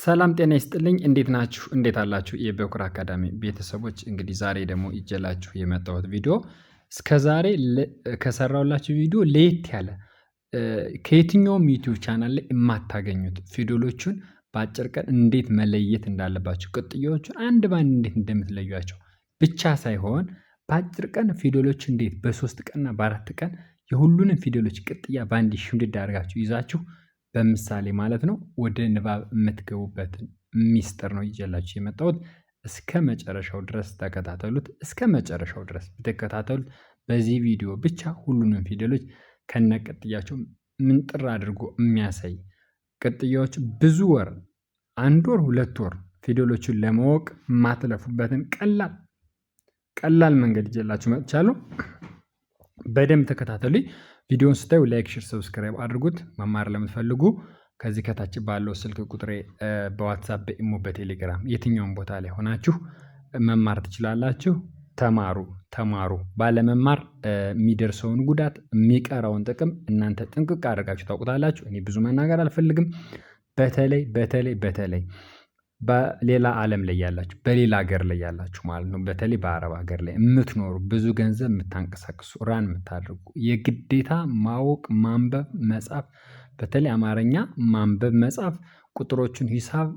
ሰላም ጤና ይስጥልኝ እንዴት ናችሁ እንዴት አላችሁ? የበኩር አካዳሚ ቤተሰቦች እንግዲህ ዛሬ ደግሞ ይዤላችሁ የመጣሁት ቪዲዮ እስከዛሬ ከሰራሁላችሁ ቪዲዮ ለየት ያለ ከየትኛውም ዩቲዩብ ቻናል ላይ የማታገኙት ፊደሎቹን በአጭር ቀን እንዴት መለየት እንዳለባችሁ ቅጥያዎቹን አንድ በአንድ እንዴት እንደምትለዩአቸው ብቻ ሳይሆን በአጭር ቀን ፊደሎች እንዴት በ3 ቀንና በ4 ቀን የሁሉንም ፊደሎች ቅጥያ በአንድ ሽምድድ አድርጋችሁ ይዛችሁ በምሳሌ ማለት ነው ወደ ንባብ የምትገቡበትን ሚስጥር ነው ይዤላችሁ የመጣሁት። እስከ መጨረሻው ድረስ ተከታተሉት። እስከ መጨረሻው ድረስ ብትከታተሉት በዚህ ቪዲዮ ብቻ ሁሉንም ፊደሎች ከነቅጥያቸው ምንጥር አድርጎ የሚያሳይ ቅጥያዎች ብዙ ወር 1 ወር 2 ወር ፊደሎችን ለማወቅ የማትለፉበትን ቀላል ቀላል መንገድ ይዤላችሁ መጥቻለሁ። በደንብ ተከታተሉኝ። ቪዲዮውን ስታዩ like፣ share፣ subscribe አድርጉት። መማር ለምትፈልጉ ከዚህ ከታች ባለው ስልክ ቁጥሬ በዋትሳፕ፣ በኢሞ፣ በቴሌግራም የትኛውን ቦታ ላይ ሆናችሁ መማር ትችላላችሁ። ተማሩ ተማሩ። ባለመማር የሚደርሰውን ጉዳት የሚቀረውን ጥቅም እናንተ ጥንቅቅ አድርጋችሁ ታውቁታላችሁ። እኔ ብዙ መናገር አልፈልግም። በተለይ በተለይ በተለይ በሌላ ዓለም ላይ ያላችሁ በሌላ ሀገር ላይ ያላችሁ ማለት ነው። በተለይ በአረብ ሀገር ላይ የምትኖሩ ብዙ ገንዘብ የምታንቀሳቅሱ run የምታደርጉ የግዴታ ማወቅ ማንበብ መጻፍ በተለይ አማርኛ ማንበብ መጻፍ ቁጥሮችን ሂሳብ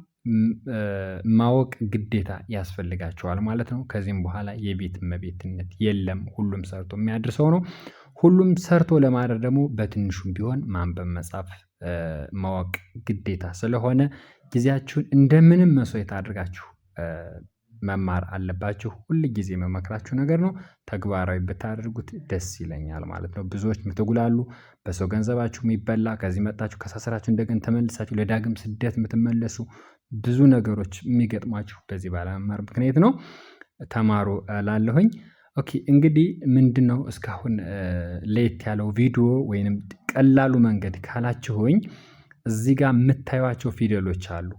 ማወቅ ግዴታ ያስፈልጋቸዋል ማለት ነው። ከዚህም በኋላ የቤት እመቤትነት የለም። ሁሉም ሰርቶ የሚያድርሰው ነው። ሁሉም ሰርቶ ለማደር ደግሞ በትንሹም ቢሆን ማንበብ መጻፍ ማወቅ ግዴታ ስለሆነ ጊዜያችሁን እንደምንም መስዋዕት አድርጋችሁ መማር አለባችሁ። ሁል ጊዜ የምመክራችሁ ነገር ነው። ተግባራዊ ብታደርጉት ደስ ይለኛል ማለት ነው። ብዙዎች የምትጉላሉ፣ በሰው ገንዘባችሁ የሚበላ ከዚህ መጣችሁ ከሳስራችሁ እንደገና ተመልሳችሁ ለዳግም ስደት የምትመለሱ ብዙ ነገሮች የሚገጥሟችሁ በዚህ ባለመማር ምክንያት ነው። ተማሩ እላለሁኝ። Okay፣ እንግዲህ ምንድነው እስካሁን ለየት ያለው ቪዲዮ ወይንም ቀላሉ መንገድ ካላችሁኝ እዚህ ጋር የምታዩቸው ፊደሎች አሉ።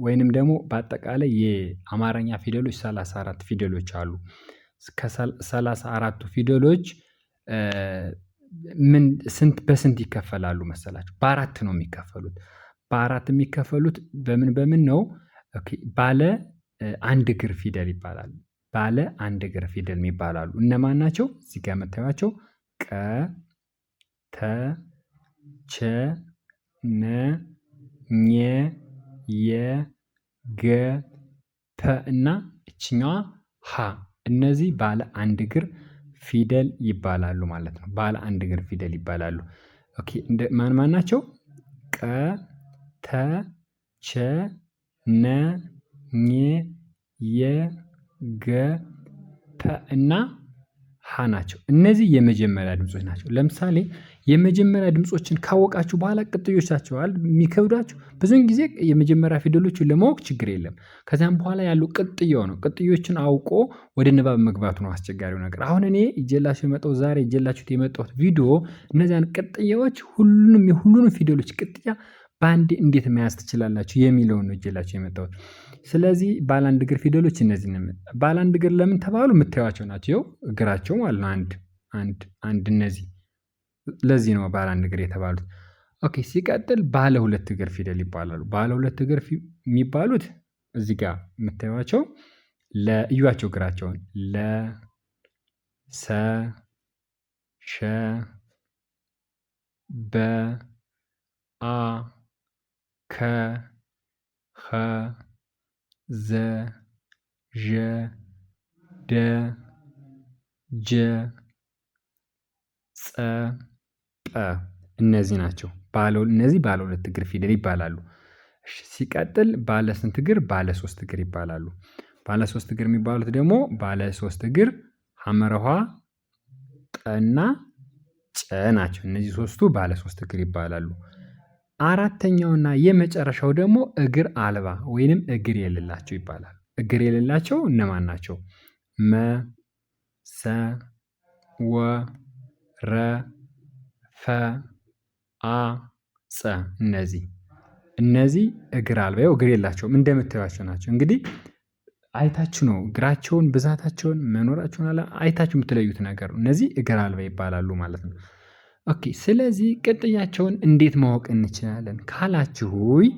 ወይንም ደግሞ በአጠቃላይ የአማርኛ ፊደሎች 34 ፊደሎች አሉ። ከ34ቱ ፊደሎች ምን ስንት በስንት ይከፈላሉ መሰላችሁ? በአራት ነው የሚከፈሉት። በአራት የሚከፈሉት በምን በምን ነው? Okay፣ ባለ አንድ እግር ፊደል ይባላል። ባለ አንድ እግር ፊደል ይባላሉ። እነማን ናቸው? እዚህ ጋር የምታዩቸው ቀ፣ ተ፣ ቸ፣ ነ፣ ኘ፣ የ፣ ገ፣ ፐ እና እችኛዋ ሀ። እነዚህ ባለ አንድ እግር ፊደል ይባላሉ ማለት ነው። ባለ አንድ እግር ፊደል ይባላሉ። Okay፣ እንደ ማን ማን ናቸው? ቀ፣ ተ፣ ቸ፣ ነ፣ ኘ፣ የ፣ ገ፣ ፐ እና ሀ ናቸው። እነዚህ የመጀመሪያ ድምጾች ናቸው። ለምሳሌ የመጀመሪያ ድምጾችን ካወቃችሁ በኋላ ቅጥዮቻቸዋል የሚከብዷችሁ ብዙውን ጊዜ የመጀመሪያ ፊደሎችን ለማወቅ ችግር የለም። ከዚያም በኋላ ያሉ ቅጥያው ነው። ቅጥዮችን አውቆ ወደ ንባብ መግባቱ ነው አስቸጋሪው ነገር። አሁን እኔ ይዤላችሁ የመጣሁት ዛሬ ይዤላችሁት የመጣሁት ቪዲዮ እነዚያን ቅጥያዎች ሁሉንም የሁሉንም ፊደሎች ቅጥያ በአንዴ እንዴት መያዝ ትችላላችሁ የሚለውን ነው ይዤላችሁ የመጣሁት። ስለዚህ ባለ አንድ እግር ፊደሎች እነዚህ ነው። ባለ አንድ እግር ለምን ተባሉ? የምታዩቸው ናቸው። ይኸው እግራቸው ማለት ነው። አንድ አንድ አንድ እነዚህ ለዚህ ነው ባለ አንድ እግር የተባሉት። Okay፣ ሲቀጥል ባለ ሁለት እግር ፊደል ይባላሉ። ባለ ሁለት እግር የሚባሉት እዚህ ጋር የምታዩቸው ለእዩዋቸው እግራቸውን ለ፣ ሰ፣ ሸ፣ በ፣ አ፣ ከ፣ ኸ፣ ዘ፣ ዠ፣ ደ፣ ጀ፣ ጸ፣ ጰ እነዚህ ናቸው። እነዚህ ባለ ሁለት እግር ፊደል ይባላሉ። እሺ፣ ሲቀጥል ባለ ስንት እግር? ባለ ሶስት እግር ይባላሉ። ባለ ሶስት እግር የሚባሉት ደግሞ ባለ ሶስት እግር ሐመረኋ፣ ጠና ጨ ናቸው። እነዚህ ሶስቱ ባለ ሶስት እግር ይባላሉ። አራተኛውና የመጨረሻው ደግሞ እግር አልባ ወይንም እግር የሌላቸው ይባላል። እግር የሌላቸው እነማን ናቸው? መ፣ ሰ፣ ወ፣ ረ፣ ፈ፣ አ፣ ጸ እነዚህ እግር አልባ ያው እግር የላቸውም እንደምታዩቸው ናቸው። እንግዲህ አይታችሁ ነው እግራቸውን ብዛታቸውን መኖራቸውን አይታችሁ የምትለዩት ነገር ነው። እነዚህ እግር አልባ ይባላሉ ማለት ነው። Okay፣ ስለዚህ ቅጥያቸውን እንዴት ማወቅ እንችላለን ካላችሁኝ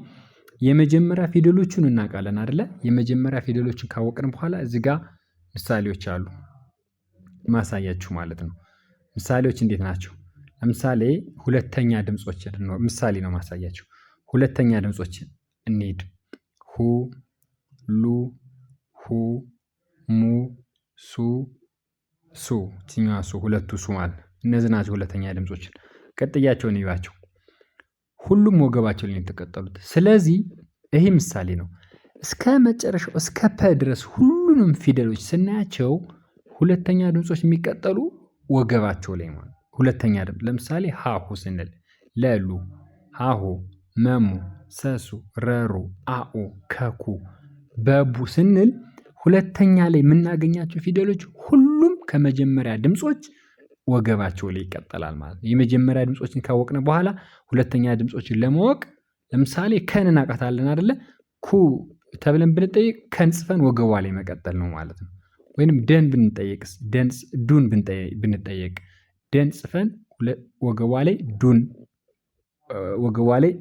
የመጀመሪያ ፊደሎቹን እናውቃለን አይደለ? የመጀመሪያ ፊደሎችን ካወቅን በኋላ እዚህ ጋር ምሳሌዎች አሉ ማሳያችሁ ማለት ነው። ምሳሌዎች እንዴት ናቸው? ለምሳሌ ሁለተኛ ድምጾች ምሳሌ ነው ማሳያችሁ። ሁለተኛ ድምጾች እንሂድ። ሁ፣ ሉ፣ ሁ፣ ሙ፣ ሱ፣ ሱ ይችኛዋ ሱ፣ ሁለቱ ሱ ማለት እነዚህ ናቸው ሁለተኛ ድምጾችን። ቀጥያቸውን እዩዋቸው። ሁሉም ወገባቸው ላይ የተቀጠሉት። ስለዚህ ይሄ ምሳሌ ነው። እስከ መጨረሻው እስከ ፐ ድረስ ሁሉንም ፊደሎች ስናያቸው ሁለተኛ ድምጾች የሚቀጠሉ ወገባቸው ላይ ማለት ሁለተኛ ድምፅ ለምሳሌ ሃሁ ስንል ለሉ፣ ሃሁ፣ መሙ፣ ሰሱ፣ ረሩ፣ አኡ፣ ከኩ፣ በቡ ስንል ሁለተኛ ላይ የምናገኛቸው ፊደሎች ሁሉም ከመጀመሪያ ድምጾች ወገባቸው ላይ ይቀጠላል ማለት ነው። የመጀመሪያ ድምጾችን ካወቅን በኋላ ሁለተኛ ድምጾችን ለማወቅ ለምሳሌ ከን እናውቃታለን አይደለ? ኩ ተብለን ብንጠይቅ ከን ጽፈን ወገቧ ላይ መቀጠል ነው ማለት ነው። ወይንም ደን ብንጠየቅስ ዱን ብንጠየቅ ደን ጽፈን ወገቧ ላይ ዱን ወገቧ ላይ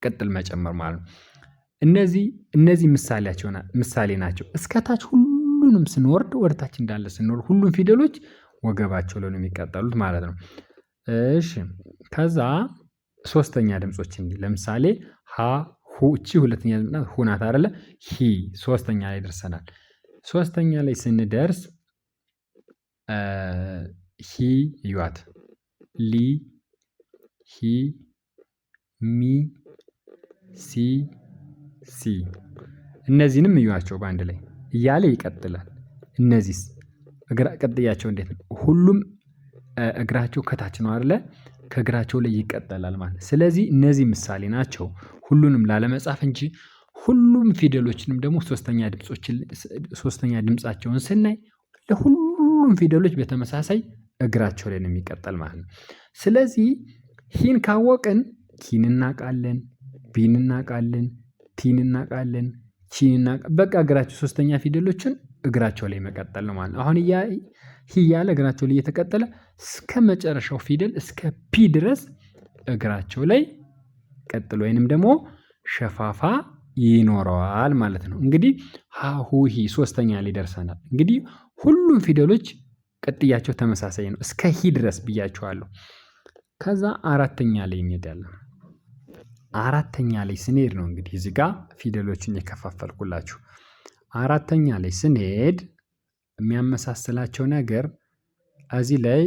ቅጥል መጨመር ማለት ነው። እነዚህ ምሳሌያቸው ምሳሌ ናቸው። እስከታች ሁሉንም ስንወርድ ወደታች እንዳለ ስንወርድ ሁሉም ፊደሎች ወገባቸው ላይ ነው የሚቀጠሉት ማለት ነው። እሺ ከዛ ሶስተኛ ድምጾች እንዲህ ለምሳሌ ሀ ሁ እቺ ሁለተኛ ድምጽ ናት ሁ ናት አይደለ? ሂ ሶስተኛ ላይ ደርሰናል። ሶስተኛ ላይ ስንደርስ ሂ እዩዋት ሊ ሂ ሚ ሲ ሲ እነዚህንም እዩዋቸው በአንድ ላይ እያለ ይቀጥላል። እነዚህስ እግራ ቅጥያቸው እንዴት ነው? ሁሉም እግራቸው ከታች ነው አይደለ? ከእግራቸው ላይ ይቀጠላል ማለት ነው። ስለዚህ እነዚህ ምሳሌ ናቸው። ሁሉንም ላለመጻፍ እንጂ ሁሉም ፊደሎችንም ደግሞ ሶስተኛ ድምጾችን ሶስተኛ ድምፃቸውን ስናይ ለሁሉም ፊደሎች በተመሳሳይ እግራቸው ላይ ነው የሚቀጠል ማለት ነው። ስለዚህ ሂን ካወቅን ኪን እናውቃለን፣ ቢን እናውቃለን፣ ቲን እናውቃለን፣ ቺን እናውቃለን። በቃ እግራቸው ሶስተኛ ፊደሎችን እግራቸው ላይ መቀጠል ነው ማለት ነው። አሁን ሂ እያለ እግራቸው ላይ እየተቀጠለ እስከ መጨረሻው ፊደል እስከ ፒ ድረስ እግራቸው ላይ ቀጥል ወይንም ደግሞ ሸፋፋ ይኖረዋል ማለት ነው። እንግዲህ ሀ ሁ ሂ ሶስተኛ ላይ ደርሰናል። እንግዲህ ሁሉም ፊደሎች ቅጥያቸው ተመሳሳይ ነው እስከ ሂ ድረስ ብያቸዋለሁ። ከዛ አራተኛ ላይ እንሄዳለን። አራተኛ ላይ ስንሄድ ነው እንግዲህ እዚህ ጋር ፊደሎችን የከፋፈልኩላችሁ። አራተኛ ላይ ስንሄድ የሚያመሳስላቸው ነገር እዚህ ላይ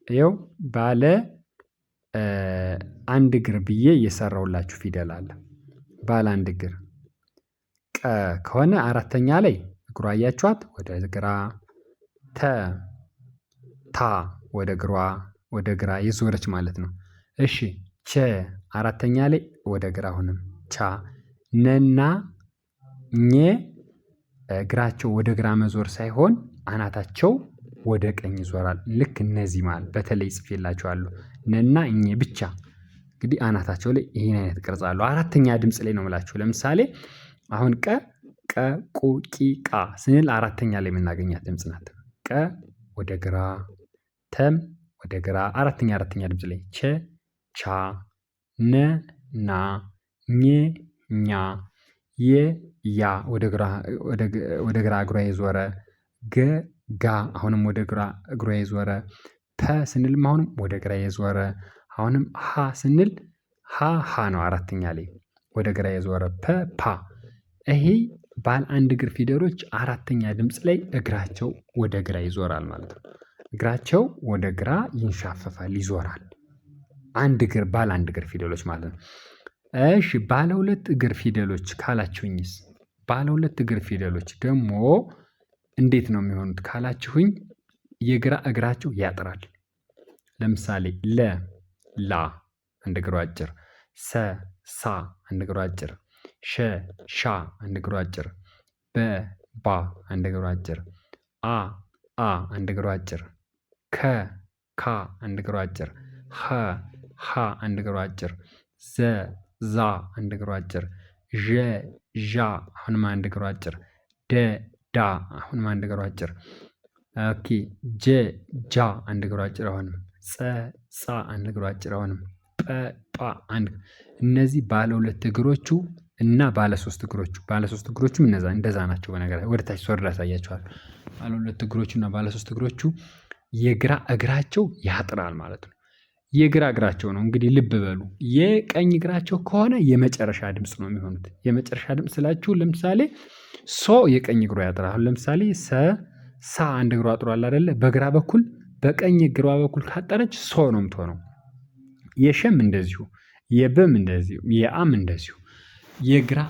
ይኸው ባለ አንድ እግር ብዬ የሰራሁላችሁ ፊደል አለ። ባለ አንድ እግር ቀ ከሆነ አራተኛ ላይ እግሯ አያችኋት ወደ ግራ፣ ተ ታ ወደ ግሯ ወደ ግራ የዞረች ማለት ነው። እሺ ቸ አራተኛ ላይ ወደ ግራ አሁንም ቻ፣ ነና ኘ እግራቸው ወደ ግራ መዞር ሳይሆን አናታቸው ወደ ቀኝ ይዞራል። ልክ እነዚህ ማለት በተለይ ጽፌላችኋለሁ ነና ኘ ብቻ እንግዲህ አናታቸው ላይ ይሄን አይነት ቅርጽ አለው። አራተኛ ድምጽ ላይ ነው የምላችሁ። ለምሳሌ አሁን ቀ ቀ ቁ ቂ ቃ ስንል አራተኛ ላይ የምናገኛት ድምጽ ናት። ቀ ወደ ግራ፣ ተም ወደ ግራ አራተኛ አራተኛ ድምጽ ላይ ቸ ቻ፣ ነ ና፣ ኘ ኛ፣ የ ያ ወደ ግራ እግሯ የዞረ፣ ገ ጋ አሁንም ወደ ግራ እግሯ የዞረ፣ ፐ ስንልም አሁንም ወደ ግራ የዞረ፣ አሁንም ሀ ስንል ሀ ሀ ነው አራተኛ ላይ ወደ ግራ የዞረ ፐ ፓ። ይሄ ባለ አንድ እግር ፊደሎች አራተኛ ድምፅ ላይ እግራቸው ወደ ግራ ይዞራል ማለት ነው። እግራቸው ወደ ግራ ይንሻፈፋል፣ ይዞራል። አንድ እግር ባለ አንድ እግር ፊደሎች ማለት ነው። እሺ ባለ ሁለት እግር ፊደሎች ካላችሁኝስ? ባለ ሁለት እግር ፊደሎች ደግሞ እንዴት ነው የሚሆኑት ካላችሁኝ፣ የግራ እግራቸው ያጥራል። ለምሳሌ ለ ላ አንድ እግሩ አጭር፣ ሰ ሳ አንድ እግሩ አጭር፣ ሸ ሻ አንድ እግሩ አጭር፣ በ ባ አንድ እግሩ አጭር፣ አ አ አንድ እግሩ አጭር፣ ከ ካ አንድ እግሩ አጭር፣ ሀ ሃ አንድ እግሩ አጭር፣ ዘ ዛ አንድ እግሩ አጭር፣ ዠ ዣ አሁንም አንድ እግሩ አጭር፣ ደ ዳ አሁንም አንድ እግሩ አጭር፣ okay ጀ ጃ አንድ እግሩ አጭር አሁንም፣ ጸ ጻ አንድ እግሩ አጭር አሁንም፣ ጰ ጳ አንድ። እነዚህ ባለ ሁለት እግሮቹ እና ባለ ሶስት እግሮቹ ባለ ሶስት እግሮቹም እነዛ እንደዛ ናቸው። በነገራችን ወደ ታች ስወርድ አሳያችኋለሁ። ባለ ሁለት እግሮቹ እና ባለ ሶስት እግሮቹ የግራ እግራቸው ያጥራል ማለት ነው። የግራ እግራቸው ነው እንግዲህ ልብ በሉ። የቀኝ እግራቸው ከሆነ የመጨረሻ ድምጽ ነው የሚሆኑት። የመጨረሻ ድምጽ ስላችሁ ለምሳሌ ሶ የቀኝ እግሯ ያጥራል። አሁን ለምሳሌ ሰ ሳ አንድ እግሯ አጥሯል አይደለ? በግራ በኩል በቀኝ እግሯ በኩል ካጠረች ሶ ነው የምትሆነው። የሸም እንደዚሁ፣ የበም እንደዚሁ፣ የአም እንደዚሁ የግራ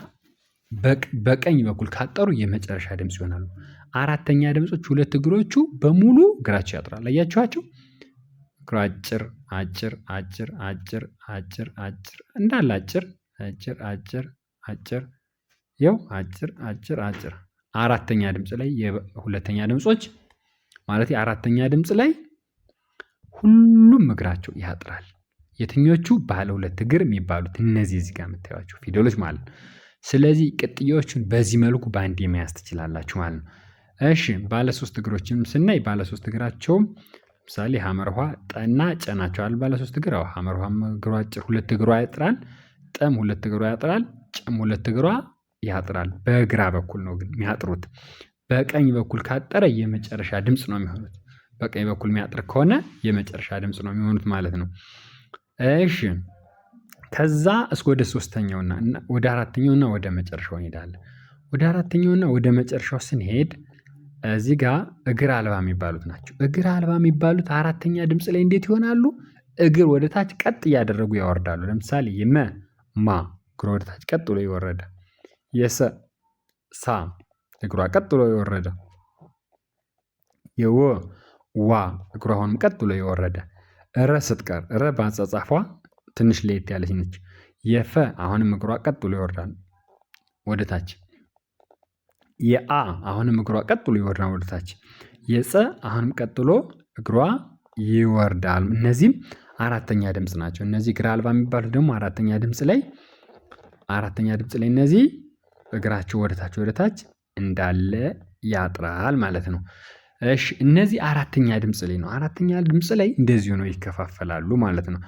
በቀኝ በኩል ካጠሩ የመጨረሻ ድምጽ ይሆናሉ። አራተኛ ድምጾች ሁለት እግሮቹ በሙሉ እግራቸው ያጥራል። አያችኋቸው? እግሯ አጭር አጭር አጭር አጭር አጭር አጭር እንዳለ አጭር አጭር አጭር አጭር ያው አጭር አጭር አጭር አራተኛ ድምጽ ላይ የሁለተኛ ድምጾች ማለት የአራተኛ ድምጽ ላይ ሁሉም እግራቸው ያጥራል። የትኞቹ? ባለ ሁለት እግር የሚባሉት እነዚህ እዚህ ጋር የምታዩቸው ፊደሎች ማለት ነው። ስለዚህ ቅጥያዎቹን በዚህ መልኩ በአንድ የመያዝ ትችላላችሁ ማለት ነው። እሺ ባለ ሶስት እግሮችንም ስናይ ባለ ሶስት እግራቸውም ለምሳሌ ሐመር ውሃ ጠና ጨ ናቸው አይደል? ባለ ሶስት እግር አዎ፣ ሐመር ውሃም እግሯ አጭር ሁለት እግሯ ያጥራል። ጠም ሁለት እግሯ ያጥራል። ጨም ሁለት እግሯ ያጥራል። በግራ በኩል ነው ግን የሚያጥሩት። በቀኝ በኩል ካጠረ የመጨረሻ ድምጽ ነው የሚሆኑት። በቀኝ በኩል የሚያጥር ከሆነ የመጨረሻ ድምጽ ነው የሚሆኑት ማለት ነው። እሺ ከዛ እስከ ወደ ሶስተኛውና ወደ አራተኛውና ወደ መጨረሻው እንሄዳለን። ወደ አራተኛውና ወደ መጨረሻው ስንሄድ እዚህ ጋር እግር አልባ የሚባሉት ናቸው። እግር አልባ የሚባሉት አራተኛ ድምጽ ላይ እንዴት ይሆናሉ? እግር ወደ ታች ቀጥ እያደረጉ ያወርዳሉ። ለምሳሌ የመ ማ እግሯ ወደ ታች ቀጥ ብሎ የወረደ፣ የሰ ሳ እግሯ ቀጥ ብሎ የወረደ፣ የወ ዋ እግሯ አሁንም ቀጥ ብሎ የወረደ፣ ረ ስትቀር ረ በአጻጻፏ ትንሽ ለየት ያለች ነች። የፈ አሁንም እግሯ ቀጥ ብሎ ይወርዳል ወደ ታች። የአ አሁንም እግሯ ቀጥ ብሎ ይወርዳል ወደ ታች። የጸ አሁንም ቀጥሎ እግሯ ይወርዳል። እነዚህም አራተኛ ድምጽ ናቸው። እነዚህ እግር አልባ የሚባሉት ደግሞ አራተኛ ድምጽ ላይ አራተኛ ድምጽ ላይ እነዚህ እግራቸው ወደ ታች ወደ ታች እንዳለ ያጥራል ማለት ነው። እሺ እነዚህ አራተኛ ድምጽ ላይ ነው። አራተኛ ድምጽ ላይ እንደዚሁ ነው ይከፋፈላሉ ማለት ነው።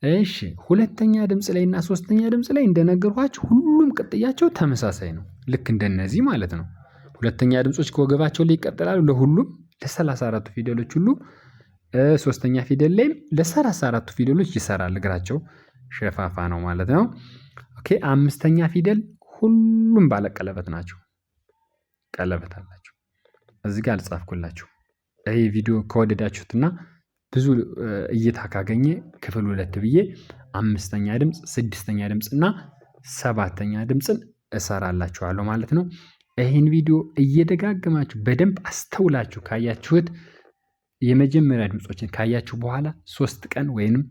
እሺ ሁለተኛ ድምጽ ላይ እና ሶስተኛ ድምጽ ላይ እንደነገርኳችሁ ሁሉም ቅጥያቸው ተመሳሳይ ነው። ልክ እንደነዚህ ማለት ነው። ሁለተኛ ድምጾች ከወገባቸው ላይ ይቀጥላሉ ለሁሉም ለ34ቱ ፊደሎች ሁሉ። ሶስተኛ ፊደል ላይም ለ34ቱ ፊደሎች ይሰራል። እግራቸው ሸፋፋ ነው ማለት ነው። okay አምስተኛ ፊደል ሁሉም ባለቀለበት ናቸው። ቀለበት አላቸው። እዚህ ጋር አልጻፍኩላችሁ። ይህ ቪዲዮ ከወደዳችሁትና ብዙ እይታ ካገኘ ክፍል ሁለት ብዬ አምስተኛ ድምፅ፣ ስድስተኛ ድምፅ እና ሰባተኛ ድምፅን እሰራላችኋለሁ ማለት ነው። ይህን ቪዲዮ እየደጋገማችሁ በደንብ አስተውላችሁ ካያችሁት የመጀመሪያ ድምፆችን ካያችሁ በኋላ 3 ቀን ወይንም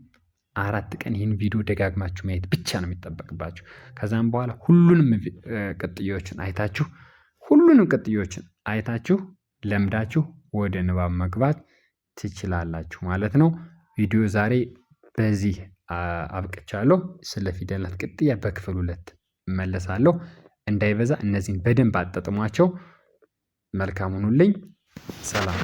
4 ቀን ይህን ቪዲዮ ደጋግማችሁ ማየት ብቻ ነው የሚጠበቅባችሁ። ከዛም በኋላ ሁሉንም ቅጥያዎችን አይታችሁ ሁሉንም ቅጥያዎችን አይታችሁ ለምዳችሁ ወደ ንባብ መግባት ትችላላችሁ ማለት ነው። ቪዲዮ ዛሬ በዚህ አብቅቻለሁ። ስለ ፊደላት ቅጥያ በክፍል ሁለት እመለሳለሁ። እንዳይበዛ እነዚህን በደንብ አጣጥሟቸው። መልካም ሁኑልኝ። ሰላም።